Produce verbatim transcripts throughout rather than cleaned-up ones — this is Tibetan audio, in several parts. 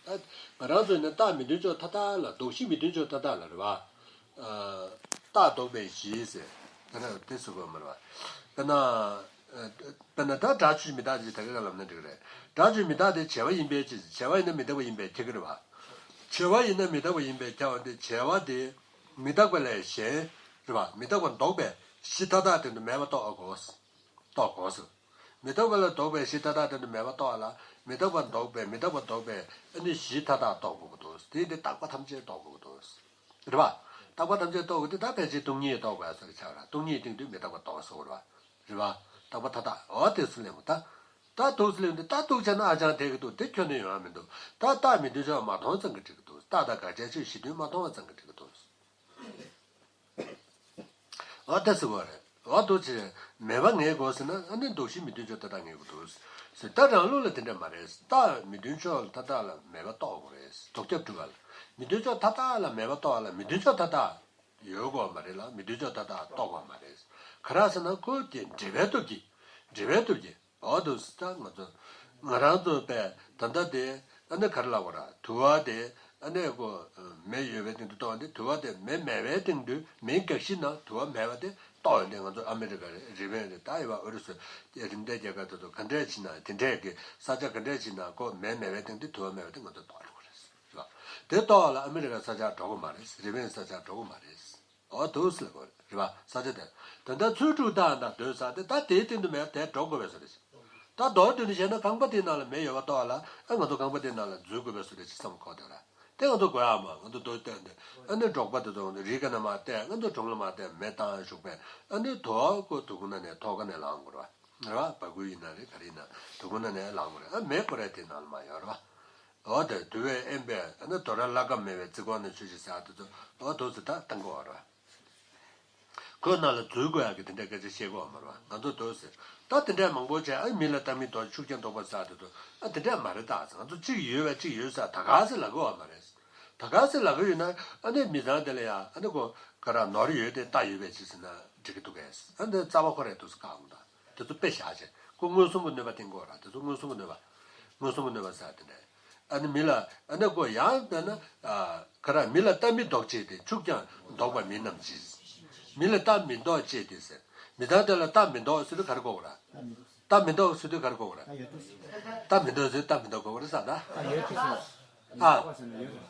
ད་ང་རང་ཚོ་ནི་རྟགས་མི་མཐུན་ཕྱོགས་མཐའ་དག་ལ་ལྡོག་གཞི་མི་མཐུན་ཕྱོགས་མཐའ་དག་ལ་རེད་བ། ཨ། རྟགས་ལྡོག་པའི་གཞི་ཟེར། ད་ནི་དེ་ཟེར་དགོས་མ་རེད་བ། དཔེར་ན། ཨ། དཔེར་ན་ད་སྒྲ་ཆོས་མི་རྟག་ཅེས་ད་ག་ག་ལབ་ན་འགྲིག་གི་རེད། སྒྲ་ཆོས་མི་རྟག་དེ་བྱས་པ་ཡིན་པའི་ཕྱིར། བྱས་པ་ཡིན་ན་མི་རྟག་པ་ཡིན་པས་ཁྱབ་ཀྱི་རེད་བ། བྱས་པ་ཡིན་ན་མི་རྟག་པ་ཡིན་པས་ཁྱབ་པ་དེ་བྱས་པ་དེ་མི་རྟག་པ་ལས་གཞན་རེད་བ། མི་རྟག་པ་ལྡོག་པའི་གཞི་མཐའ་དག་དེ་ཚོ་མེད་པ་རྟོགས་དགོས། རྟོགས་དགོས་སོ། མི་རྟག་པ་ལས་ལྡོག་པའི་གཞི་མཐའ་དག་དེ་ཚོ་མེད་པ་རྟོགས་ལ། མི་རྟག་པ་ལྡོག་པའི་མི་རྟག་པ་ལྡོག་པའི་ཨ་ནི་གཞི་མཐའ་དག་རྟོགས་དགོས་ཀྱི་འདུག་དེ་ཡིན་དུས་རྟག་པ་ཐམས་ཅད་རྟོགས་དགོས་ཀྱི་འདུག་རེད་བ། རྟག་པ་ཐམས་ཅད་རྟོགས་དགོས་དུས་ད་ཕལ་ཆེར་སྟོང་ཉིད་རྟོགས་དགོས་ཟེར་ཆགས་ར། སྟོང་ཉིད་སྟེང་དུ་མི་རྟག་པ་རྟོགས་སོ་རེད་བ། རེད་བ། རྟག་པ་མཐའ་དག་འོ་དེ་སུ་ལེན་གོ་ད། ད་འདུག་སེ་ལེན་དུས་ད་འདུག་བྱས་ན་ཨ་ཅང་དེ་གི་འདུག་དེ་ཁྱོན་ནས་ཡོང་བ་མི་འདུག་ད་རྟགས་མི་མཐུན་ཕྱོགས་མ་མཐོང་ཙང་གི་འགྲིག་གི་འདུག་རྟགས་དང་དགག་བྱའི་ཆོས་གཞི་མཐུན་མ་མཐོང་བ་ཙང་གི་འགྲིག་གི་འདུག་འོ་ད་ཟེར་བ་རེད། འོ་འདུག་ཅེས་མེད་པ་ངེས་དགོས་ཟེར་ན་ཨ་ནི་ལྡོག་གཞི་མི་མཐུན་ཕྱོགས་མཐའ་དག་ངེས་དགོས་འདུག་ཟེར། ད་རང་ལུགས་ལ་དེ་འདྲ་མ་རེད། རྟགས་མི་མཐུན་ཕྱོགས་མཐའ་དག་ལ་མེད་པ་རྟོགས་དགོས་རེད། ལྡོག་ཁྱབ་གྲུབ་པ་ལ། མི་མཐུན་ཕྱོགས་མཐའ་དག་ལ་མེད་པ་རྟོགས་པ་ལ་མི་མཐུན་ཕྱོགས་མཐའ་དག་ཡོད་དགོས་མ་རེད་ལ་མི་མཐུན་ཕྱོགས་མཐའ་དག་རྟོགས་དགོས་མ་རེད། ག་རེ་ཟེར་ན་ཁོ་དེ་འབྲེལ་བའི་སྟོབས་ཀྱིས། འབྲེལ་བའི་སྟོབས་ཀྱིས། འོ་འདུག་སེ་ད་ང་ཚོ་ང་རང་ཚོ་པས་ད་ལྟ་དེ་ཨ་ནི་ག་རེ་ལབ་དགོས་ར། དུ་བ་དེ་ཨ་ནི་ཁོ་མེ་ཡོད་པའི་སྟེང་དུ་རྟོགས་ཏེ་དུ་བ་དེ་མེ་མེད་པའི་སྟེང་དུ་མེའི་དགག་གཞི་ན་དུ་བ་མེད་པ་དེ་རྟོགས་ཡོང་དེ་ང་ཚོ་ཨ་མི་རི་ཀ་རེད། རི་པིན་རེད། ད་ཡོད་པ་ཨུ་རུ་སུ་རིམ་འདས་རྒྱལ་ཁབ་དེ་ཚོ་ག་འདྲས་བྱས་ན་དེ་འདྲས་ཀྱི་ས་ཆ་ག་འདྲས་བྱས་ན་ཁོ་མེ་མེད་པའི་སྟེང་དུ་དུ་བ་མེད་པ་དེ་ང་ཚོ་རྟོགས་འགྲོ་གི་རེད། རེད་བ། དེ་རྟོགས་ལ་ཨ་མི་རི་ཀ་ས་ཆ་འགྲོ་གི་མ་རེད། རི་པིན་ས་ཆ་འགྲོ་གི་མ་རེད། འོ་འདུག་སེ་ལབ་དགོས་རེད་བ། ས་ཆ་དེ། ད་ལྟ་ཚུལ་དྲུག་རྟགས་དང་སྡོད་ས་དེ་ད་དེའི་སྟེང་དུ་མེད་དེ་འགྲོ་དགོས་པའི་བཟོ་འདྲ་ཞིག་ད་མདོར་བསྡུས་ནས་བཤད་ན་རྐང་པ་དེའི་ནང་ལ་མེ་ཡོད་པ་རྟོགས་ལ་ཨ་ང་ཚོ་རྐང་པ་དེའི་ནང་ལ་འཛུལ་དགོས་པའི་བཟོ་འདྲ་ཞིག་བསམ་གོ་དེ་ར། དེ་ང་ཚོ་དགོས་ཨ་མ་ང་ཚོ་མདོར་བསྡུས་ཏེ་ཨ་ནི་འབྲོག་པ་དེ་ཚོ་རི་ཀ་ནས་མར་བལྟས། ང་ཚོ་གྲོང་ལ་མར་བལྟས་མེ་བཏང་བཞུགས་པས་ཨ་ནི་དོ་ཁོ་དུ་ཁུང་ནང་ནས་ཐོག་ཁ་ནས་ལངས་དགོས་ར། རེད་བ། སྦ་ཁུག་ཡིན་ན་རེད་ག་རེ་ཡིན་ན་དུ་ཁུང་ནང་ནས་ལངས་དགོས་རེད། ཨ་མེ་ཁོ་རའི་དེའི་ནང་ལ་མ་ཡོད་ར། འོ་དེ་དུ་བས་ཨེམ་པས་ཨ་ནི་དོ་ར་བླ་གབ་མེད་པའི་རྩི་ཁོག་ནས་ཆོས་ཞིག་ཟེར་དེ་ཚོ་འོ་དུ་ཟེར་ད་བཏང་གི་ཡོད་རེད། ཁོའི་ནང་ལ་འཛུལ་དགོས་ཡག་གི་དེ་འདྲའི་སྐད་ཆ་བཤད་གི་ཡོད་མ་རེད་བ། ང་ཚོ་དུ་ཟེར་ད་དེ་འདྲའི་མང་པོ་བྱས་ཨ་མི་ལ་རྟག་མི་ལྡོག་ཕྱུག་རྐྱེན་ལྡོག་པ་ཟེར་དེ་ཚོ་ཨ་དེ་འདྲའི་མ་རེད་ད་ཟེར། ང་ཚོ་གཅིག་ཡོད་པས་གཅིག་ཡོད་ཟེར་ད་ག་ཟེར་ལབ་གི་ཡོད་མ་རེད། ད་ག་ཟེར་ལབ་གི་ཡོད་ན་ཨ་ནི་མི་ཚང་དེ་ལ་ཡ་ཨ་ནི་ཁོ་ག་ར་ནོར་ཡོད་དེ་རྟགས་ཡོད་པའི་ཕྱིར་ཟེར་ན་འགྲིག་གི་འདུག་གས། ཨ་འདི་རྩ་བ་ཁོ་རའི་འདུག་ཟེར་བཀག་འོང་ད། དེ་ཚོ་དཔེ་བཞག་བྱས་ཁོ་མངོན་སུམ་གྱི་གནོད་པ་བསྟན་གྱི་ཡོད་ར། དེ་ཚོ་མངོན་སུམ་གྱི་གནོད་པ། མངོན་སུམ་གྱི་གནོད་པ་ཟེར་དེ་འདྲ། ཨ་ནི་མི་ལ་ཨ་ནི་ཁོ་ཡང་དཔེར་ན་ཨ་ག་ར་མི་ལ་རྟག་མི་ལྡོག་ཅེས་ཏེ་ཕྱུག་ཀྱང་ལྡོག་པ་མིན་ནམ་ཅི། མི་ལ་རྟག་མི་ལྡོག་ཅེས་ཏེ་ཟེར། མི་ཚང་དེ་ལ་རྟག་མི་ལྡོག་ཟེར་དུས་ག་རེ་གོ་དགོས་ར། རྟག་མི་ལྡོག་ཟེར་དུས་ག་རེ་གོ་དགོས་ར། རྟག་མི་ལྡོག་ཟེར་རྟག་མི་ལྡོག་གོ་དགོས་རེད་ཟེར་ད། ཨ།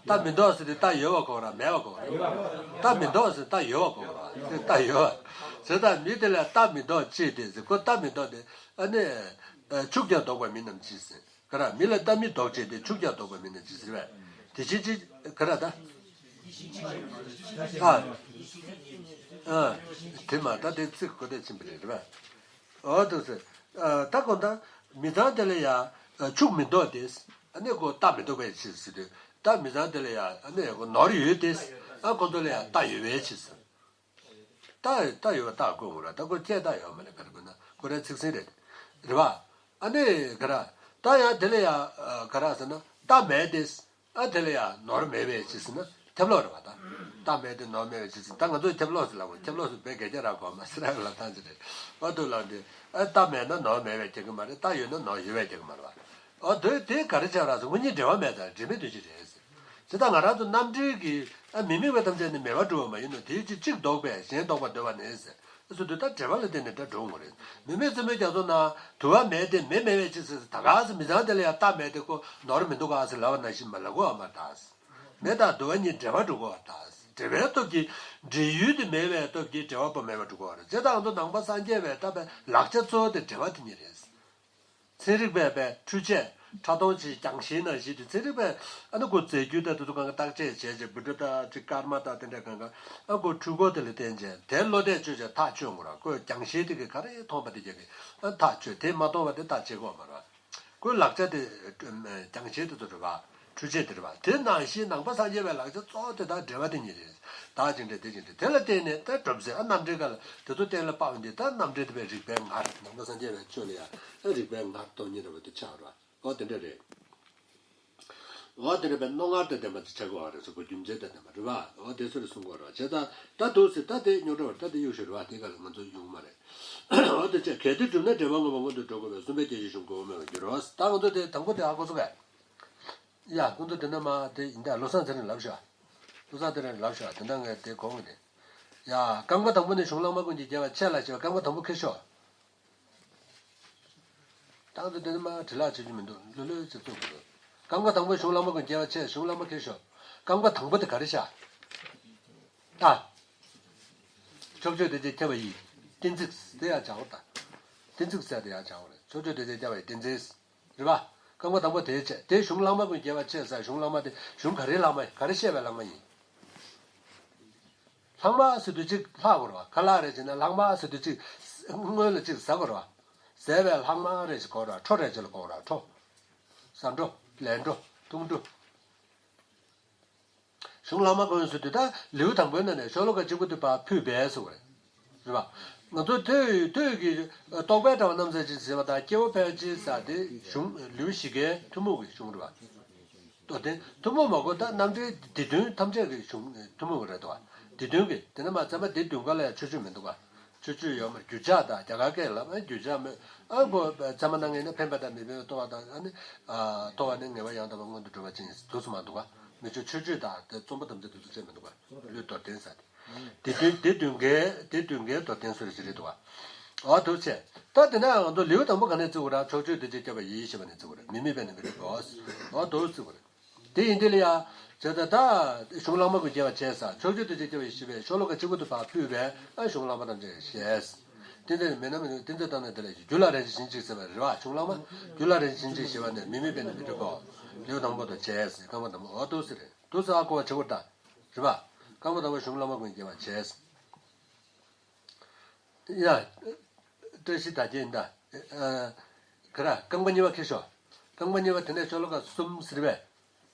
རྟག་མི་ལྡོག་ཟེར་དུས་རྟགས་ཡོད་པ་གོ་ར་མེད་པ་གོ་ར། རྟག་མི་ལྡོག་ཟེར་རྟགས་ཡོད་པ་གོ་ར་དེ་རྟགས་ཡོད་པ། ཟེར་ད་མི་དེ་ལ་རྟག་མི་ལྡོག་ཅེས་ཏེ་ཟེར་ཁོ་རྟག་མི་ལྡོག་དེ་ཨ་ནི། ཕྱུག་ཀྱང་ལྡོག་པ་མིན་ནམ་ཅི་ཟེར། ག་ར་མི་ལ་རྟག་མི་ལྡོག་ཅེས་ཏེ་ཕྱུག་ཀྱང་ལྡོག་པ་མིན་ནམ་ཅི་ཟེར་བས། དེ་བཞིན་ཅི། ག་ར་ད། ཨ། ཨ། དེ་མ་ད་དེ་ཚིག་གོ་དེ་ཕྱིན་པ་རེད་རེད་པ། འོ་དེ་ཚེ། ཨ་ད་གོ་ད། མི་ཚང་དེ་ལ་ཡ། ཕྱུག་མི་ལྡོག་དེ། ཨ་ནི་ཁོ་རྟག་མི་ལྡོག་པའི་ཕྱིར་ཟེར་དུས། ད་མི་ཚང་དེ་ལ་ཡ་ཨ་ནི་ཁོ་ནོར་ཡོད་དེ། ཨ་ཁོ་ཚོ་ལ་ཡ་རྟགས་ཡོད་པའི་ཕྱིར་ཟེར། རྟགས་རྟགས་ཡོད་པ་རྟགས་བཀོད་འོང་ར། ད་ཁོ་ཁྱད་རྟགས་ཡོད་མ་རེད། ག་རེ་བཀོད་ན་ཁོ་རའི་ཚིག་ཟིན་རེད། རེད་པ། ཨ་ནི་ག་ར། ད་ཡང་དེ་ལ་ཡ། ག་ར་ཟེར་ན་རྟགས་མེད་དེ། ཨ་དེ་ལ་ཡང་ནོར་མེད་པའི་ཕྱིར་ཟེར་ན་ཐེབ་ལོག་རེད་བ་ད། རྟགས་མེད་དེ་ནོར་མེད་པའི་ཕྱིར་ཟེར། ད་ང་ཚོས་ཐེབ་ལོག་ཟེར་ལབ་དགོས། ཐེབ་ལོག་ཟེར་བའི་སྐད་ཆ་རག་གོ་མ་ཟེར་རག་ལབ་སྟངས་ཅི་རེད། ཨ་དུ་ལབ་དུས་ཨ་རྟགས་མེད་ན་ནོར་མེད་པའི་རྒྱག་གི་མ་རེད། རྟགས་ཡོད་ན་ནོར་ཡོད་པའི་རྒྱག་གི་མ་རེད་བ། ཨ་དུ་དེ་ག་རེ་བྱས་རག་ཟེར། དངོས་གཉིས་འབྲེལ་བ་མེད་ཙང་འབྲེལ་མེད་དོན་གཅིག་རེད་ཟེར། དེ་ལྟར་ང་རང་ཚོ་རྣམ་འགྲེལ་གྱི་ཨ་མི་དམིགས་པ་ཐམས་ཅད་ནི་མེད་པར་འགྲུབ་པ་མ་ཡིན་ནོ། དེའི་ཕྱིར་གཅིག་ལྡོག་པས་གཞན་ལྡོག་པར་འདོད་པ་ནི་ཟེར། སུ་དུ་ད་འབྲེལ་བ་ལ་བརྟེན་ནས་འདྲ་འགྲོ་འོང་རེད། མི་མེད་རྩེ་མོའི་རྒྱ་མཚོ་ན་དུ་བ་མེད་དེ་མེ་མེད་པའི་ཕྱིར་ཟེར། ད་ག་ཟེར་མི་ཚང་དེ་ལ་ཡང་རྟགས་མེད་དེ་ཁོ་ནོར་མི་འདུག་ག་ཟེར་ལབ་པ་ནང་བཞིན་མ་ལབ་དགོས་པ་མ་རེད་ད། མེ་དང་དུ་བ་གཉིས་འབྲེལ་བ་འགྲོ་དགོས་པ་རེད་ད། འབྲེལ་བའི་སྟོབས་ཀྱིས་འབྲེལ་ཡུལ་དེ་མེད་པའི་སྟོབས་ཀྱིས་འབྲེལ་བ་པོ་མེད་པར་འགྲོ་དགོས་པ་རེད། བྱས་ཙང་ང་ཚོ་ནང་པ་སངས་རྒྱས་པའི་ལྟ་བའི་ལག་ཆ་གཙོ་བོ་དེ་འབྲེལ་བ་དེ་གཉིས་རེད། ཚན་རིག་པས་པས་འཕྲུལ་ཆས་ཕྲ་མཐོང་ཆེ་རྒྱང་ཤེལ་ནང་བཞིན་དུ་ཚན་རིག་པས་ཨ་ནི་ཁོ་རྫས་འགྱུར་དང་དེ་ཚོ་གང་ག་བརྟག་དཔྱད་བྱས་རྗེས་བུ་ཕྲུག་དང་ཅིག་སྐར་མ་དང་དེ་འདྲ་གང་ག་ཨ་ཁོ་འཕྲུལ་འཁོར་དེ་ལ་བརྟེན་བྱས་དེ་བློ་གཏད་བཅོལ་བྱས་ཐག་གཅོད་དགོས་ར། ཁོས་རྒྱང་ཤེལ་དེ་གིས་ག་རེ་མཐོང་བ་དེ་རྒྱག་གི་ཨ་ཐག་གཅོད། དེ་མ་མཐོང་བ་དེ་ཐག་བཅད་དགོས་མ་རེད། ཁོའི་ལག་ཆ་དེ་རྒྱང་ཤེལ་དེ་ཚོ་རེད་བ། འཕྲུལ་ཆས་དེ་རེད་བ། དེ་ནང་བཞིན་ནང་པ་སངས་རྒྱས་པའི་ལག་ཆ་གཙོ་བོ་དེ་དག་འབྲེལ་བ་དེ་གཉིས་རེད། བདག་ཅིག་འདྲ་དེ་ཅིག་འདྲ་དེ་ལ་བརྟེན་ནས་ད་གྲུབ་ཟེར་ཨ་རྣམ་འགྲེལ་ག་ལ་དེ་ཚོ་གཏན་ལ་དཔག་འདི་ད་རྣམ་འགྲེལ་དེ་བས་རིགས་པའི་ངར་ནང་པ་སངས་རྒྱས་པའི་ཆོས་ལ་ཡང་ཨ་རིགས་པའི་ངར་སྟོང་ཉིད་རེད་བ། དེ་ཆགས་རེད་བ། འོ་དེ་འདྲ་རེད། འོ་དེ་འདྲ་བས་རྣོ་ངར་དང་ལྡན་པ་དེ་ཆགས་ཀྱི་ཡོད་རེད་ཟེར་གོ། རྒྱུ་མཚན་དང་ལྡན་པ་རེད་བ། འོ་དེ་ཚོ་ལ་གསུང་གི་ཡོད་རེད་བ། བྱས་ཙང་ད་འདུག་ཟེར་ད་དེ་རྙོག་དྲ་བ་ད་དེ་གཡུག་ཞོར་རེད་བ། དེ་ག་ལ་ང་ཚོ་ཡོང་གི་མ་རེད། འོ་དེ་བྱས་གལ་ཏེ་གྲུབ་ན་འབྲེལ་བ་དངོས་པོ་མངོན་དུ་འགྲོ་དགོས་པས་གསུམ་པའི་རྒྱས་གཞི་གཞུང་དགོས་པ་མེད་པར་འགྱུར་རོ། ད་ང་ཚོ་དེ་དང་པོ་དེ་ཧ་གོ་སོང་ངས། ཡ། ཁོང་ཚོ་དེ་ན་མ་དེ་ཡིན་ད། བློ་བཟང་ཚེ་རིང་ལབ་ཤག་བློ་བཟང་ཚེ་རིང་ལབ་ཤག་དེ་འདྲ་ངས་དེ་གོ་གི་རེད། ཡ། རྐང་པ་དང་པོ་ནི་གཞུང་བླ་མ་ཀུན་གྱིས་རྒྱས་པར་འཆད་ལ་ཞེས་པ། རྐང་པ་དང་པོ་ཁྱེར་ཤོག་ཏང་དུ་དེ་ནི་མ་བྲི་ལག་བྱེད་རྒྱུ་མི་འདུག་ལྷོད་ལྷོད་ཅིག་བཙུགས་དགོས་འདུག་རྐང་པ་དང་པོ་གཞུང་བླ་མ་ཀུན་རྒྱས་པར་འཆད། གཞུང་བླ་མ་ཁྱེར་ཤོག་རྐང་པ་དང་པོ་དེ་ག་རེ་ཤག་ཨ། ཕྱོགས་ཆོས་སྡེ་བརྒྱད་ཁྱབ་པ་ཡི་གཏན་ཚིགས་དེ་ཡང་སྦྱང་བ་དང་། གཏན་ཚིགས་ཟེར་དེ་ཡང་སྦྱང་བ་རེད། ཕྱོགས་ཆོས་སྡེ་བརྒྱད་ཁྱབ་པ་ཡི་གཏན་ཚིགས། རེད་པ། རྐང་པ་དང་པོ་དེའི་ཆེད་དེ་གཞུང་བླ་མ་ཀུན་རྒྱས་པར་འཆད་ཟེར། གཞུང་བླ་མ་དེ་གཞུང་ག་རེའི་བླ་མ་ཡིན། ག་རེ་བཤད་པའི་བླ་མ་ཡིན། ལྷག་མ་ཟེར་དུས་གཅིག་ལྷག་དགོས་རེད་པ། ཁ་ལག་རེད་བྱས་ན་ལྷག་མ་ཟེར་དུས་གཅིག་སྔོན་ལ་གཅིག་ཟ་དགོས་རེད་པ། ཟས་པའི་ལྷག་མ་རེད་ཅེས་གོ་རེད་པ། འཕྲོ་རེད་ཅེས་ལ་གོ་རེད་པ། འཕྲོ། ཟ་འཕྲོ། ལས་འཕྲོ། འཐུང་འཕྲོ། གཞུང་བླ་མ་ཀུན་ཟེར་དུས་ད་ལེའུ་དང་པོའི་ནང་ནས་ཤོ་ལོ་ཀ་གཅིག་པོ་དེ་ཕར་ཕུད་པས་ཟེར་བ་རེད། རེད་པ། ང་ཚོ་ལྟོས་ལྟོས་ཀྱི་རྟོག་པའི་དྲ་བ་རྣམ་གསལ་ཅན་ཟེར་བ་དང་སྐྱེ་བོ་ཕལ་ཆེར་ཟེར་དེ་གཞུང་ལེའུ་བཞི་ཀའི་ཐུན་མོང་གི་གཞུང་རེད་པ། མདོ་དོན་ཐུན་མོང་མ་གོ་ད་རྣམ་འགྲེལ་སྡེ་བདུན་ཐམས་ཅད་ཀྱི་གཞུང་ཐུན་མོང་རེད་འདུག་པ། སྡེ་བདུན་གྱི་དེ་ནས་མ་ཚད་པ་སྡེ་བདུན་ག་ལ་ཡང་མཆོད་བརྗོད་མི་འདུག་པ། མཆོད་བརྗོད་ཡོད་མ་རེད། རྒྱུ་ཆ་དང་རྒྱ་གར་སྐད་ལ་མ་རྒྱུ་ཆ་མེད། ཨ་ཁོ་ཚད་མ་སྣ་ལྔ་ནི་ཕན་པ་དང་མི་ཕན་པ་རྟོགས་པ་དང་། ཨ་ནི་ཨ་རྟོགས་པ་ནི་ངེས་པ་ཡང་དག་པ་སྔོན་དུ་འགྲོ་བ་ཅན་ཡིན། དུས་སུ་མ་འདུག་པ། མི་ཆོས་མཆོད་བརྗོད་དང་དེ་རྩོམ་པ་ཐམས་ཅད་དུས་སུ་བཅད་མི་འདུག་པ། ལུས་མདོར་བསྟན་ཟེར་དེ། སྡེ་བདུན་སྡེ་བདུན་གའི་སྡེ་བདུན་གའི་མདོར་བསྟན་སྲོལ་ཞིག་རེད་འདུག་པ། འོ་འདུག་བྱས། ད་དེ་ན་ང་ཚོ་ལེའུ་དང་པོ་ག་ནས་བརྩི་དགོས་རེད། ཕྱོགས་ཆོས་སྡེ་བརྒྱད་ཁྱབ་པ་ཡི་ཞེས་པ་ནས་བརྩི་དགོས་རེད། མི་དམིགས་པས་ནི་མི་འགྲིག་གོ། འོ་འདུག་བརྩི་དགོས་རེད། དེ་ཡིན་དེ་ལ་ཡ། བྱས་ཙང་ད་གཞུང་བླ་མ་ཀུན་རྒྱས་པར་འཆད་ཟེར། ཕྱོགས་ཆོས་སྡེ་བརྒྱད་ཁྱབ་པ་ཡི་ཞེས་པས་ཤོ་ལོ་ཀ་གཅིག་པོ་དེ་ཕར་ཕུད་པས། ཨ་གཞུང་བླ་མ་ཐམས་ཅད་ཞེས། གཏན་ཚིགས་མེད་ན་མི་འདུག་གཏན་ཚིགས་བཏང་ན་དེ་ལ་རྒྱུད་ལ་རིན་ཆེན་གཞན་གཅིག་ཟེར་བ་རེད་པ། གཞུང་བླ་མ་རྒྱུད་ལ་རིན་ཆེན་གཞན་གཅིག་ཞེས་པ་ནས་མི་དམིགས་པས་ནི་མི་འགྲིག་གོ། ལེའུ་དང་པོ་དང་བྱས་ཟེར། རྐང་པ་དང་པོ། འོ་འདུག་སེ་རེད། འདུག་སེ། ཨ་གོ་བ་བྱེད་དགོས་ད། རེད་པ། རྐང་པ་དང་པོ་གཞུང་བླ་མ་ཀུན་རྒྱས་པར་འཆད། ཡ། བཀྲ་ཤིས་དར་རྒྱས་ཡིན་ད། ཨ། ག་རེ། རྐང་པ་གཉིས་པ་ཁྱེར་ཤོག་རྐང་པ་གཉིས་པ་དེ་ནས་ཤོ་ལོ་ཀ་གསུམ་ཟེར་བས།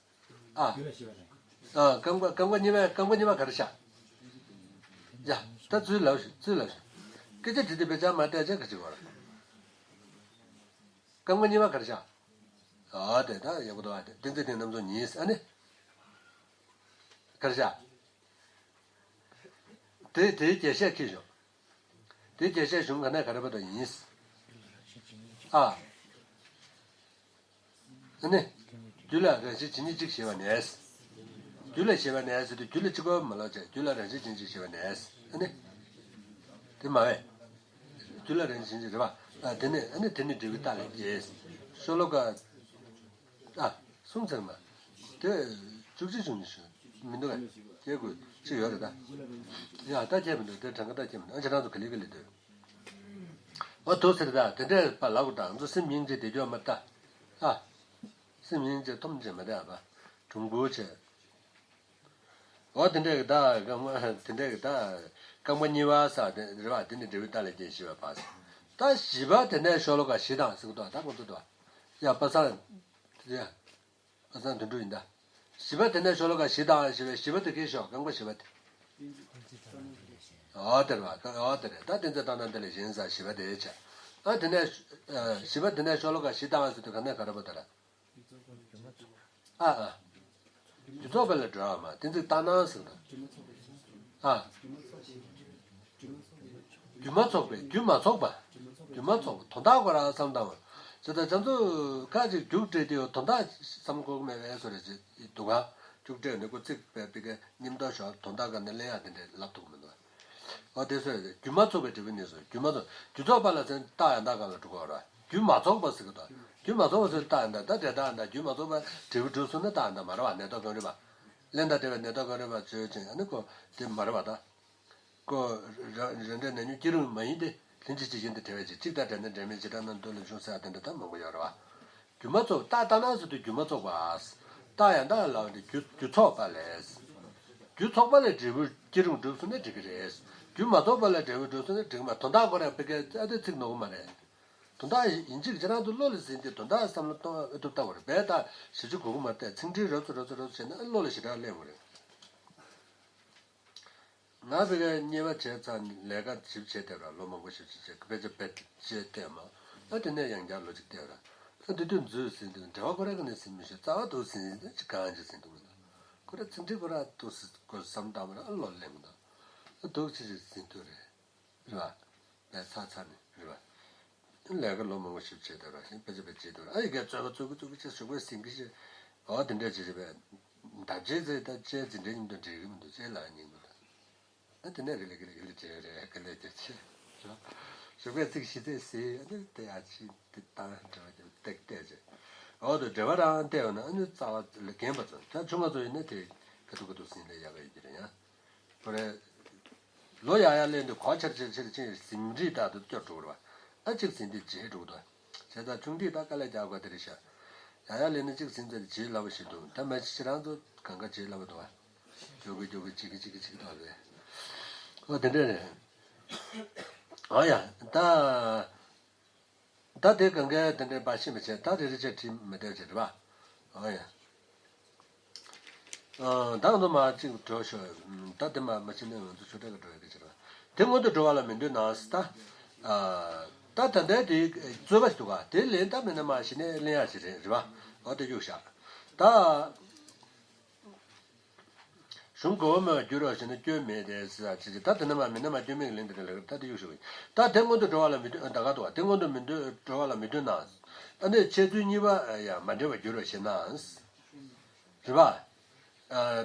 ཨ། རྒྱུད་ལ་ཞེས་པ་ནས། ཨ། རྐང་པ་རྐང་པ་གཉིས་པ་རྐང་པ་གཉིས་པ་ག་རེ་བཞག་ཡ། ད་ཚུར་ལབ་ཤོག་ཚུར་ལབ་ཤོག་སྐད་ཆ་དྲིས་ཏེ་དཔེ་ཆ་མ་བལྟས་ཆ་ག་ཅིག་བར། རྐང་པ་གཉིས་པ་ག་རེ་བཞག་ཨ་དེ་ད་ཡག་པོ་འདུག་ཨ་དེ་གཏན་ཚིགས་དེ་རྣམ་གཞག་གཉིས། ཨ་ནི། ག་རེ་བཞག་དེ་དེའི་རྒྱས་བཤད་ཁྱེར་ཤོག་དེའི་རྒྱས་བཤད་གཞུང་ག་ནས་ག་རེ་བར་དུ་ཡིན། ཨ། ཨ་ནི། རྒྱུད་ལ་རང་བཞིན་ཇི་སྙེད་གཅིག་ཞེས་པ་ནས། རྒྱུད་ལ་ཞེས་པ་ནས་ཟེར་དུས་རྒྱུད་ལ་གཅིག་པོ་མ་ལབ་བྱས། རྒྱུད་ལ་རང་བཞིན་ཇི་སྙེད་གཅིག་ཞེས་པ་ནས། ཨ་ནི། དེ་མ་བས། རྒྱུད་ལ་རང་བཞིན་ཇི་སྙེད་གཅིག་རེད་པ། ཨ་དེ་ནས་ཨ་ནི་དེ་ནི་འབྲས་བུའི་རྟགས་ལས་སྐྱེས། ཤོ་ལོ་ཀ་ཨ། གསུམ་ཚར་མ། དེ། བཅུ་གཅིག་བྱུང་ནི་ཞུ། མི་འདུག་ག་སྐྱེ་དགོས་ཅི་ཡོད་རེད་ད། ཡ་ད་སྐྱེ་མི་འདུག་དེ་གྲངས་ཀ་ད་སྐྱེ་མི་འདུག་ཨ་ཁྱེད་རང་ཚོ་ག་ལེ་ག་ལེ་སྡོད། འོ་འདུག་ཟེར་ད་དེ་འདྲས་པ་ལབ་དགོས་ད། ང་ཚོ་སེམས་སྙིང་རྗེ་བདེ་སྐྱོ་མ་ལྟ། ཨ། སེམས་སྙིང་རྗེ་མཐོང་རྗེ་མ་བསྡད་པ། གྲུང་པོ་བྱས། འོ་དེ་འདྲས་ཀྱི་ད་རྐང་པ་དེ་འདྲས་ཀྱི་ད། རྐང་པ་གཉིས་པ་ཟེར་དེ་རེད་པ། དེ་ནི་འབྲས་བུའི་རྟགས་ལས་སྐྱེས་ཞེས་པ་པ། ད་བཞི་པ་དེ་ནས་ཤོ་ལོ་ཀ་བཞི་དང་ཟེར་གི་འདུག་ད་ཁོང་ཚོ་འདུག་ཡ་པ་སངས། ཡ། པ་སངས་དོན་གྲུབ་ཡིན་ད། བཞི་པ་དེ་ནས་ཤོ་ལོ་ཀ་བཞི་དང་ཞེས་པའི་བཞི་པ་དེ་གིས་ཤོག་རྐང་པ་བཞི་པ་དེ། འོ་དེ་རེད་པ། འོ་དེ་རེད། ད་གཏན་ཚིགས་བཏང་ན་དེ་ལས་གཞན་ཟེར་བཞི་པ་དེ་བྱས། ཨ་དེ་ནས། བཞི་པ་དེ་ནས་ཤོ་ལོ་ཀ་བཞི་དང་ཟེར་དུས་ག་ནས་ག་རེ་བར་དུ་རེད། ཨ་ཨ། རྒྱུ་ཚོགས་པ་ལས་གྲོལ་བ་མ་གཏན་ཚིགས་བཏང་ན་ཟེར་ན། ཨ། རྒྱུ་མ་ཚོགས་པའི་རྒྱུ་མ་ཚོགས་པ། རྒྱུ་མ་ཚོགས་པ་དོན་དག་ཁོ་རང་བསམ་བཏང་བ། ཟེར་ད་ཅང་ཚོ་ཁ་ཅིག་རྒྱུགས་སྤྲད་དུས་དོན་དག་བསམ་དགོས་ཀྱི་མེད་པའི་བཟོ་རེད་ཅེས་འདུག་ག་རྒྱུགས་སྤྲད་ནས་ཁོ་ཚིག་པའི་པི་ཀའི་སྙིམ་དོ་ཞོག་དོན་དག་ག་ནས་ལེན་ཡག་དེ་འདྲས་ལབ་ཐུབ་མི་འདུག་འོ་དེ་ཚོ་རེད། རྒྱུ་མ་ཚོགས་པའི་འབྲས་བུ་ནི་སོ། རྒྱུ་མ་ཚོགས། རྒྱུ་ཚོགས་པ་ལ་ཚོན་རྟགས་ཡང་དག་ག་ལ་འགྲོ་གི་རེད། རྒྱུ་མ་ཚོགས་པ་ཟེར་གི་འདུག་རྒྱུ་མ་ཚོགས་པ་ཚོན་རྟགས་ཡང་དག་ད་འབྲས་རྟགས་ཡང་དག་རྒྱུ་མ་ཚོགས་པ་འབྲས་བུ་གྲུབ་སོང་ན་རྟགས་ཡང་དག་མ་རེད་པ། ནས་རྟོག་གང་རེད་པ། ལན་དང་འབྲེལ་བའི་ནས་རྟོག་གང་རེད་པ་བརྗོད་ཅིང་ཨ་ནི་ཁོ་དེ་མ་རེད་པ་ད། ཁོ་ར་ར་འདྲ་ནས་ཉོན་སྐྱེ་རུང་མ་ཡིན་ཏེ། ལྷན་ཅིག་ཇི་བཞིན་དུ་བྲལ་བའི་ཕྱིར། གཅིག་དང་བྲལ་ན་འབྲལ་མེད་འཇིགས་སྐྲག་རྣམས་སྟོབས་ལས་འབྱུང་ཟེར་ཡ་དེ་འདྲ་ད་མང་པོ་ཡོད་རེད་པ། རྒྱུ་མ་ཚོགས་རྟགས་བཏགས་ན་ཟེར་དུས་རྒྱུ་མ་ཚོགས་པ། རྟགས་ཡང་དག་ལ་འདི་རྒྱུ་རྒྱུ་ཚོགས་པ་ལས། རྒྱུ་ཚོགས་པ་ལས་འབྲས་བུ་སྐྱེ་རུང་གྲུབ་སོང་ན་འགྲིག་གི་རེད། རྒྱུ་མ་ཚོགས་པ་ལས་འབྲས་བུ་གྲུབ་སོང་ན་འགྲིག་མ། དོན་དག་ཁོ་རང་ཕ་གིའི་ཨ་དེ་ཚིག་ནོར་གི་མ་རེད། དོན་དག་ཡིན་གཅིག་ཁྱེད་རང་ཚོ་བློ་ལ་ཟིན་ཏེ་དོན་དག་བསམ་བློ་གཏོང་ཨེ་ཐུབ་ལྟ་བ་རེད་པས། ད་ཞིབ་ཆ་གོ་གི་མ་རེད། ཚིག་འབྲི་རོབ་ཙམ་རོབ་ཙམ་རོབ་ཙམ་བྱས་ན་བློ་ལ་ཞེ་དྲག་སླེབས་ཀྱི་རེད། ང་ཕ་གིར་གཉེར་པ་བྱས་ཚར་ནས་ལས་ཀ་ཞིབ་བྱས་བསྡད་ར། ལོ་མང་པོ་ཞིབ་ཞིབ་བྱས། དཔེ་ཆ་བེད་སྤྱད་བལྟས་མ། ཨ་དེ་ནས་ཡང་བསྐྱར་ལོ་གཅིག་བལྟས་ར། ཨ་དེ་དུས་འཛུལ་ཟིན་དུས་འབྲེལ་བ་ཁོ་རང་གི་ནས་ཟིན་མི་ཤེས། རྩ་བ་འདུག་ཟིན་ཅི་གང་ཅི་ཟིན་འདུག་མི་འདུག་ཁོ་རང་ཚིག་འབྲི་ཁོ་རང་འདུག་སེ་ཁོ་བསམ་བཏང་བ་ར་ཨ་བློ་སླེབས་མི་འདུག་ཨ་འདུག་ཅི་ཅི་ཟིན་འདུག་རེད། རེད་པ། ལས་ཚར་ཚར་ནས་རེད་པ། ལས་ཀ་ལོ་མང་པོ་ཞིབ་བྱས་བསྡད་ར། ཞིང་དཔེ་ཆ་བེད་སྤྱད་འདུག་ར། ཨ་ཡི་གེ་རྩོད་པ་རྩོད་གི་རྩོད་གི་ཅི་ཞུགས་པའི་ཟིན་གི་ཞེས། འོ་དེ་འདྲ་བྱེད་བྱེད་པས། འདབ་ཆགས་ཚེ་ད་ལྕེ་འཛིན་གྲྭ་མཉམ་དུ་འགྲིག་གི་མི་འདུག་ལྕེ་ལ་ཉིན་དུ་ད། ཨ་དེ་ནས་ག་ལེ་ག་ལེ་ག་ལེ་བྱས་རེད། ག་ལེ་བྱས་ཆེ། ཞོགས་པའི་ཚིག་ཤི་ཚད་ཟེར་ཨ་ནི་དེ་ཡ་ཆི་དེ་བཏང་འབྲེལ་བ་རྒྱབ་སྟེག་བལྟས་བྱས། འོ་དེ་འབྲེལ་བ་རང་བལྟས་ཡོང་ན་ཨ་ནི་རྩ་བ་ལ་རྒན་པ་ཚོ་ད་ཆུང་མ་ཚོ་ཡིན་ན་དེ་ག་དུ་ག་དུ་ཟིན་ལས་ཡག་ག་ཡོད་ཀྱི་རེད་ཡ། ཁོ་རེ། ལོ་ཡག་ཡག་ལེན་དུས་གོ་ཆེར་ཆེར་ཆེར་ཆེར་ཟིན་རིས་ད་དུ་སྐྱོར་འགྲོ་བ་རེད་བ། ཨ་གཅིག་ཟིན་དུས་བརྗེད་འགྲོ་གི་འདུག་བྱས་ཙང་ཆུང་དུས་ད་དཀའ་ལས་རྒྱག་དགོས་དེ་རེད་ཤག་ཡག་ཡག་ལེན་ན་གཅིག་ཟིན་ཚར་དུས་བརྗེད་སླ་པོ་ཞིག་འདུག་ད་མ་གཞི་ཁྱེད་རང་ཚོ་གང་ག་བརྗེད་སླ་པོ་འདུག་བ། རྒྱུག་གི་རྒྱུག་གི་གཅིག་གི་གཅིག་གི་གཅིག་ཐོག་རེད། ཨོ་དེ་འདྲ་རེད། ཨ་ཡ། ད། ད་དེ་གང་གའི་དེ་འདྲའི་པ་ཤེས་མི་བྱེད། ད་རེ་རེ་བྱས་བྲིས་མི་བདེ་བྱེད་རེད་པ། ཨོ་ཡ། ཨ་ད་ང་ཚོ་མ་གཅིག་འགྲོ་ཤོག་ད་དེ་མ་མ་ཕྱིན་ན་ང་ཚོ་ཆོས་གྲྭ་གི་འགྲོ་ཡ་གི་བྱེད་རེད་པ། དེ་སྔོན་དུ་འགྲོ་བ་ལ་མི་འདོད་ན་ད། ཨ་ད་ད་ལྟའི་དེ་རྩོད་པ་ཞིག་འདུག་ག་དེ་ལན་ད་མེད་ན་མ་གཞི་ནས་ལེན་ཡ་ཞིག་རེད་རེད་པ། ཨོ་དེ་གཡུག་བཞག་ད། གཞུང་གོ་བ་མེད་པར་འགྱུར་རོ་ཞེ་ན་སྐྱོན་མེད་དེ་ཟེར་ཅི་ཅི་ད་དེ་ན་མ་མེད་ན་མ་སྐྱོན་མེད་ལན་དེ་ལ་ད་དེ་གཡུག་ཞུ་གི་ད་དེ་སྔོན་དུ་འགྲོ་བ་ལ་མི་འདོད་ད་ག་དོ་དེ་སྔོན་དུ་མི་འདོད་འགྲོ་བ་ལ་མི་འདོད་ན། ཨ་ནི་འཆད་ཚུལ་གཉིས་པ་ཡང་མ་འབྲེལ་བར་འགྱུར་རོ་ཞེ་ན། རེད་པ།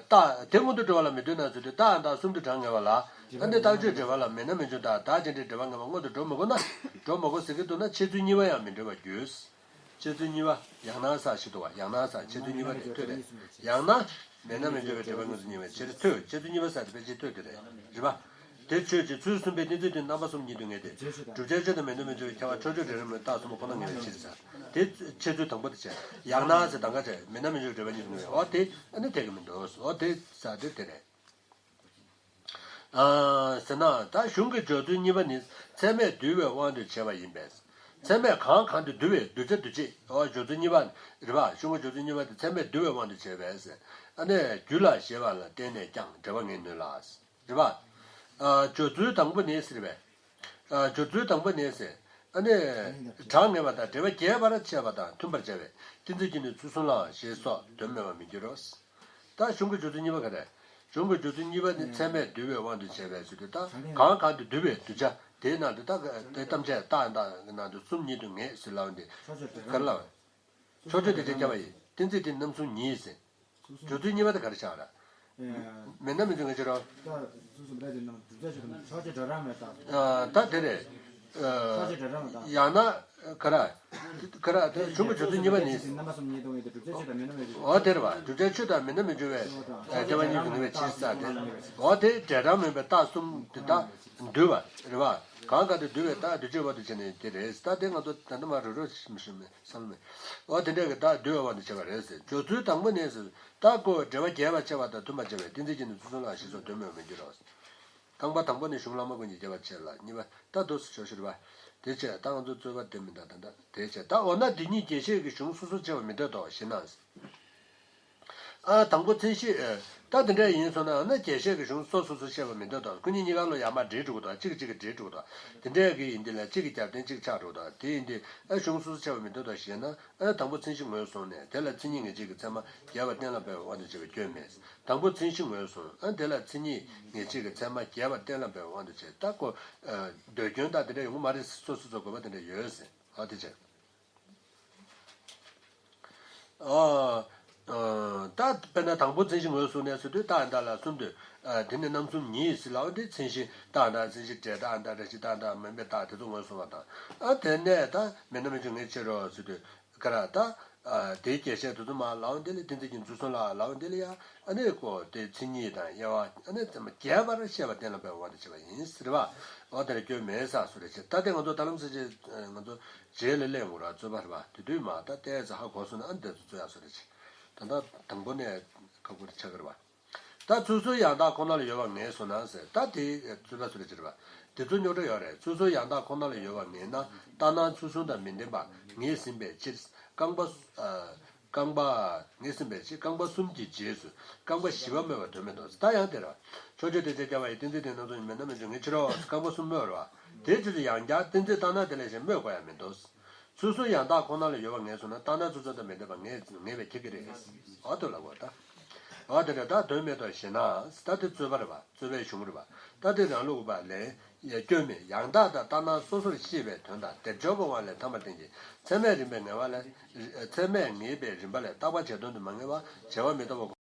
ད་དེ་སྔོན་དུ་འགྲོ་བ་ལ་མི་འདོད་ན་ཟེར་དུས་རྟགས་དང་གསུམ་དུ་གྲངས་ངེས་པ་ལ། ཨ་ནི་རྟགས་ཆོས་འབྲེལ་བ་ལ་མེད་ན་མི་འབྱུང་ད་བདག་ཅན་འབྲེལ་འབྲེལ་བ་ངེས་པ་སྔོན་དུ་འགྲོ་མི་དགོས་ན་འགྲོ་མི་དགོས་ཟེར་གི་འདུག་ན་འཆད་ཚུལ་གཉིས་པ་ཡང་མི་འབྲེལ་བར་འགྱུར། འཆད་ཚུལ་གཉིས་པ་ཡང་ན་ས་ཞིག་འདུག་བ་ཡང་ན་ས་འཆད་ཚུལ་གཉིས་པ་དེ་ཐོས་རེད། ཡང་ན། མེད་ན་མི་འབྱུང་བའི་འབྲེལ་བ་དངོས་སུ་ཉེ་བའི་ཕྱིར་ཐོས་འཆད་ཚུལ་གཉིས་པ་ས་དེ་ཕལ་ཆེར་ཐོས་དེ་རེད། རེད་པ། དེ་ཆོས་ཀྱི་ཚུལ་གསུམ་པའི་གཏན་ཚིགས་དེ་རྣམ་པ་གསུམ་ཉིད་དུ་ངེས་ཏེ། བསྒྲུབ་བྱའི་ཆོས་དང་མེད་ན་མི་འབྱུང་བའི་ཁྱབ་པ་ཕྱོགས་ཆོས་འབྲེལ་རིམ་པའི་རྟགས་གསུམ་པོ་ཁོ་ན་ངེས་པའི་ཕྱིར་ཟེར། དེ་འཆད་ཚུལ་དང་པོ་དེ་བྱས། ཡང་ན་ཟེར་དང་ག་བྱས་མེད་ན་མི་འབྱུང་བའི་འབྲེལ་བ་ཉིད་དུ་ངེས་པའི་འོ་དེ་ཨ་ནི་དེ་གི་མི་འདུག་འོ་དེ་ས་དེ་དེ་རེད། ཟེར་ན་ད་གཞུང་གི་སྦྱོར་ཚུལ་གཉིས་པ་ནི་ཚད་མས་འདུལ་བའི་དབང་དུ་བྱས་པ་ཡིན་པས། ཚད་མས་གང་གང་དུ་འདུལ་བའི་གདུལ་བྱ་འདུལ་བྱེད་འོ་སྦྱོར་ཚུལ་གཉིས་པ་རེད་པ། གཞུང་གི་སྦྱོར་ཚུལ་གཉིས་པ་དེ་ཚད་མས་འདུལ་བའི་དབང་དུ་བྱས་པས། ཨ་ནི་རྒྱུད་ལ་བཞེད་པ་ལ་བརྟེན་ནས་ཀྱང་འབྲེལ་བ་ངེས་ནུས་ལ། རེད་པ། སྦྱོར་ཚུལ་དང་པོ་ནི་ཟེར་བས། སྦྱོར་ཚུལ་དང་པོ་ནི་ཟེར། ཨ་ནི་གྲངས་ངེས་པ་དང་འབྲེལ་བ་རྒྱས་པར་ཕྱེ་བ་དང་མཐུན་པར་བྱ་བའི་གཏན་ཚིགས་ཀྱིས་ནི་ཚུལ་གསུམ་ལའང་ཞེས་སོགས་དོན་སྨྲས་པར་མི་འགྱུར་རོ། ད་གཞུང་གི་སྦྱོར་ཚུལ་གཉིས་པ་ག་རེ། གཞུང་གི་སྦྱོར་ཚུལ་གཉིས་པ་ནི་ཚད་མས་འདུལ་བའི་དབང་དུ་བྱས་པའི་ཚུལ་དུ་ད་གང་གང་དུ་འདུལ་བའི་གདུལ་བྱ་དེའི་ནང་དུ་ད་དེ་ཐམས་ཅད་རྟགས་དང་ནང་དུ་གསུམ་ཉིད་དུ་ངེས་ཟེར་ལབ་འདི་ག་རེ་ལབ། ཕྱོགས་ཆོས་དེ་ཅན་ཁྱབ་པ་ཡིན། གཏན་ཚིགས་དེ་རྣམ་གསུམ་ཉིད་ཟེར། སྦྱོར་ཚུལ་གཉིས་པ་དེ་ག་རེ་ཆགས་ར། མེད་ན་མི་འབྱུང་ངེས་ཕྱིར་རོ། ད་ག་རེ་ཡང་ན་ག་རེ། ག་རེ་དེ་གཞུང་གི་སྦྱོར་ཚུལ་གཉིས་པ་ནི། འོ་དེ་རེད་བ། བསྒྲུབ་བྱའི་ཆོས་དང་མེད་ན་མི་འབྱུང་བའི་བདེ་བ་ཉིད་དུ་ངེས་པའི་ཕྱིར་ས་དེ། འོ་དེ་འབྲེལ་གྲངས་མིན་པའི་རྟགས་གསུམ་དེ་དག་འདུལ་བ་རེད་བ། གང་གང་དུ་འདུལ་བའི་རྟགས་འདུལ་བྱེད་བར་དུ་བྱས་ནས་དེ་རེད། ད་དེ་ང་ཚོ་ད་ལྟ་མ་རུ་རུ་མི་ཤེས་མེད་བསམ་མེད། འོ་དེ་འདྲ་གི་རྟགས་འདུལ་བའི་དབང་དུ་བྱས་པ་རེད་ཟེར། སྦྱོར་ཚུལ་དང་པོ་ནི་ཟེར། རྟགས་ཀོ་འབྲེལ་བ་རྒྱས་པར་ཕྱེ་བ་དང་མཐུན་པར་བྱ་བའི་གཏན་ཚིགས་ཀྱིས་ནི་ཚུལ་གསུམ་ལའང་ཞེས་སོགས་དོན་སྨྲས་པར་མི་འགྱུར་རོ། རྐང་པ་དང་པོ་ནི་གཞུང་བླ་མ་ཀུན་གྱིས་རྒྱས་པར་བྱས་ལ་གཉིས་པ་ད་དུ་ཞོ་ཤི་རེད་བ། དེ་བྱས་ད་ང་ཚོ་རྩོད་པ་དེ་མི་འདྲ་ད་ད་དེ་བྱས་ད་འོ་ན་འདི་གཉིས་རྒྱས་བཤད་ཀྱི་གཞུང་སོ་སོར་ཕྱེ་བ་མི་འདོད་དོ་ཞེ་ན། ཨ་དང་པོ་མཚན་གཞི་ཨ་ད་དེ་འདྲ་ཡིན་སོང་ན་ཨ་ན་རྒྱས་བཤད་ཀྱི་གཞུང་སོ་སོ་སོར་ཕྱེ་བ་མི་འདོད་དོ། ཁོ་གཉིས་གཉིས་ཀ་ལོ་ཡར་མར་འདྲེས་འགྲོ་གི་འདུག་གཅིག་གིས་གཅིག་གི་འདྲེས་འགྲོ་གི་འདུག་དེ་འདྲ་གི་ཡིན་དེ་ལ་གཅིག་གི་རྒྱབ་རྟེན་གཅིག་ཆགས་འགྲོ་གི་འདུག་དེ་ཡིན་དེ་ཨ་གཞུང་སོ་སོར་ཕྱེ་བ་མི་འདོད་དོ་ཞེ་ན། ཨ་དང་པོ་མཚན་གཞི་ངོས་བཟུང་ནས་དེ་ལ་མཚན་ཉིད་ངེས་བྱེད་ཀྱི་ཚད་མ་རྒྱས་པ་གཏན་ལ་འབེབས་པའི་དབང་དུ་བྱས་པའི་སྐྱོན་མེད། དང་པོ་མཚན་གཞི་ངོས་བཟུང་ཨ་དེ་ལ་མཚན་ཉིད་ངེས་བྱེད་ཀྱི་ཚད་མ་རྒྱས་པ་གཏན་ལ་འབེབས་པའི་དབང་དུ་བྱས་ད་ཀོ། ཨ་ཟློས་སྐྱོན་དང་དེ་འདྲ་ཡོང་གི་མ་རེད། སོ་སོ་སོ་དགོས་པ་དེ་འདྲ་ཡོད་ཟེར། ཨ་དེ་བྱས། ཨ་ཨ་ད་དཔེར་ན་དང་པོ་མཚན་གཞི་ངོས་བཟུང་ནས་ཟེར་དུས་རྟགས་ཡང་དག་ལ་གསུམ་དུ་ཨ་དེ་ནི་རྣམ་གསུམ་ཉིད་ཟེར་ལབ་དེ་མཚན་གཞི་རྟགས་ཡང་དག་མཚན་གཞི་འབྲས་རྟགས་ཡང་དག་རེ་ཞིག་རྟགས་ཡང་དག་མིན་པའི་རྟགས་དེ་ཚོ་ངོས་བཟུང་བ་དང་། ཨ་དེ་ནས་ད་མེད་ན་མི་འབྱུང་ངེས་ཕྱིར་རོ་ཟེར་དུས། ག་ར་ད། ཨ་དེའི་རྒྱས་བཤད་དེ་ཚོ་མར་ལའང་དེ་ལས་གཏན་ཚིགས་ཀྱི་མཛུབ་སོང་ལ་ལའང་དེ་ལས་ཡ་ཨ་ནི་ཀོ་དེ་མཚན་ཉིད་དང་དབྱེ་བ་ཨ་ནི་ཚད་མ་རྒྱས་པར་བཤད་པ་གཏན་ལ་འབེབས་པ་དེ་བྱས་པ་ཡིན་ཟེར་བ། འོ་དེར་སྐྱོན་མེད་ས་སུ་རེ་བྱེད་ད་དེ་ང་ཚོ་ད་ལམ་སེ་ཆེ་ང་ཚོ་རྗེས་ལ་གླེང་དགོས་ར་རྩོད་པ་རེད་བ། དེ་དུས་མ་ད་ལྟའི་ཚེ་ཧ་གོ་སོང་ན་ཨ་ནི་དེ་ཚོ་རྩོད་ཡ་སུ་རེ་བྱེད་ད་ད་དང་པོ་ནས་ཁག་པོ་རེ་ཆགས་ཀྱི་རེད་བ། ད་ཚུལ་གསུམ་ཡང་དག་ཁོ་ན་ལ་ཡོད་པར་ངེས་སོང་ན་ཟེར་ད་དེ་རྩོད་པ་སུ་རེ་བྱེད་རེད་བ། དེ་ཚོ་རྙོག་དྲ་ཡོད་རེད། ཚུལ་གསུམ་ཡང་དག་ཁོ་ན་ལ་ཡོད་པར་ངེས་ན་ལྟར་སྣང་ཚུལ་གསུམ་དང་མི་ལྡན་པ་ངེས་ཟིན་པའི་ཕྱིར་རྐང་པ། རྐང་པ། ངེས་ཟིན་པའི་ཕྱིར་རྐང་པ་གསུམ་གྱི་རྗེས་སུ་རྐང་པ་བཞི་པ་སྨོས་པ་དོན་མེད་དོ། ད་ཡང་དེ་ར། ཕྱོགས་ཆོས་དེ་ཅན་ཁྱབ་པ་ཡི་གཏན་ཚིགས་དེ་རྣམ་གསུམ་མེད་ན་མི་འབྱུང་ངེས་ཕྱིར་རོ། རྐང་པ་གསུམ་སྨོས་རོ། དེའི་ཕྱིར་དུ་ཡང་བསྐྱར་གཏན་ཚིགས་ལྟར་སྣང་དེ་ལས་གཞན་སྨོས་དགོས་ཡ་མི་འདུག་ཚུལ་གསུམ་ཡང་དག་ཁོ་ན་ལ་ཡོད་པར་ངེས་སོང་ན་ལྟར་སྣང་ཚུལ་གསུམ་དང་མི་ལྡན་པ་ངེས་ངེས་པས་ཁྱབ་ཀྱི་རེད། འོ་དེ་ལ་གོ་ད། འོ་དེ་རེད་ད་དོན་མེད་དོ་ཞེ་ན། ད་དེ་རྩོད་པ་རེད་པ། རྩོད་པའི་གཞུང་རེད་པ། ད་དེ་རང་ལུགས་པ་ལས། ཡང་སྐྱོན་མེད། ཡང་དག་དང་ལྟར་སྣང་སོ་སོར་ཤེས་པའི་དོན་དང་སྡེབ་སྦྱོར་གྱི་དབང་ལས་ཐ་མར་བསྟན་གྱི། ཚད་མས་རིགས་པས་ངེས་པ་ལས། ཚད་མས་ངེས་པའི་རིམ་པ་ལས་རྟག་པ་བྱས་དོན་དུ་མ་ངེས་པ། བྱས་པ་མི་རྟག་པ།